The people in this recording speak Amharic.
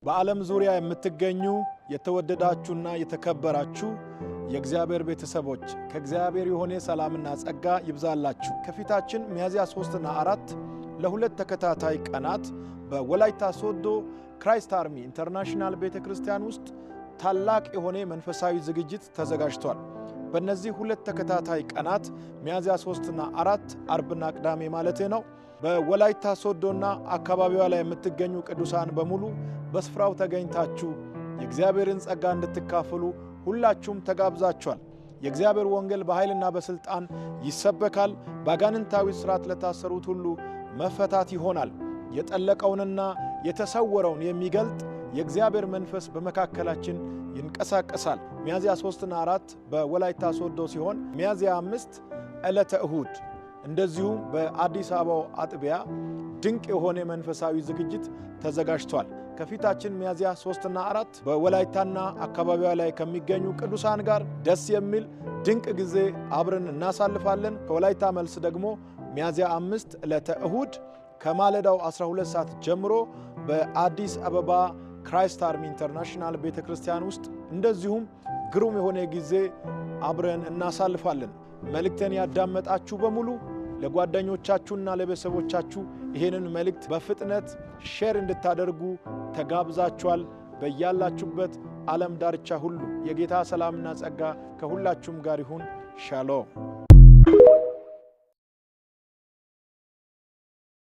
በዓለም ዙሪያ የምትገኙ የተወደዳችሁና የተከበራችሁ የእግዚአብሔር ቤተሰቦች፣ ከእግዚአብሔር የሆነ ሰላምና ጸጋ ይብዛላችሁ። ከፊታችን ሚያዝያ 3ና 4 ለሁለት ተከታታይ ቀናት በወላይታ ሶዶ Christ Army International ቤተ ክርስቲያን ውስጥ ታላቅ የሆነ መንፈሳዊ ዝግጅት ተዘጋጅቷል። በእነዚህ ሁለት ተከታታይ ቀናት፣ ሚያዝያ 3ና 4፣ አርብና ቅዳሜ ማለቴ ነው፣ በወላይታ ሶዶና አካባቢዋ ላይ የምትገኙ ቅዱሳን በሙሉ በስፍራው ተገኝታችሁ የእግዚአብሔርን ጸጋ እንድትካፈሉ ሁላችሁም ተጋብዛችኋል። የእግዚአብሔር ወንጌል በኃይልና በሥልጣን ይሰበካል። በአጋንንታዊ ሥርዓት ለታሰሩት ሁሉ መፈታት ይሆናል። የጠለቀውንና የተሰወረውን የሚገልጥ የእግዚአብሔር መንፈስ በመካከላችን ይንቀሳቀሳል። ሚያዝያ 3ና 4 በወላይታ ሶዶ ሲሆን፣ ሚያዝያ 5 ዕለተ እሁድ እንደዚሁም በአዲስ አበባው አጥቢያ ድንቅ የሆነ መንፈሳዊ ዝግጅት ተዘጋጅቷል። ከፊታችን ሚያዝያ 3ና 4 በወላይታና አካባቢዋ ላይ ከሚገኙ ቅዱሳን ጋር ደስ የሚል ድንቅ ጊዜ አብረን እናሳልፋለን። ከወላይታ መልስ ደግሞ ሚያዝያ 5 ዕለተ እሁድ ከማለዳው 12 ሰዓት ጀምሮ በአዲስ አበባ Christ Army International ቤተ ክርስቲያን ውስጥ እንደዚሁም ግሩም የሆነ ጊዜ አብረን እናሳልፋለን። መልእክቴን ያዳመጣችሁ በሙሉ ለጓደኞቻችሁና ለቤተሰቦቻችሁ ይሄንን መልእክት በፍጥነት share እንድታደርጉ ተጋብዛችኋል። በያላችሁበት ዓለም ዳርቻ ሁሉ የጌታ ሰላምና ጸጋ ከሁላችሁም ጋር ይሁን። ሻሎም።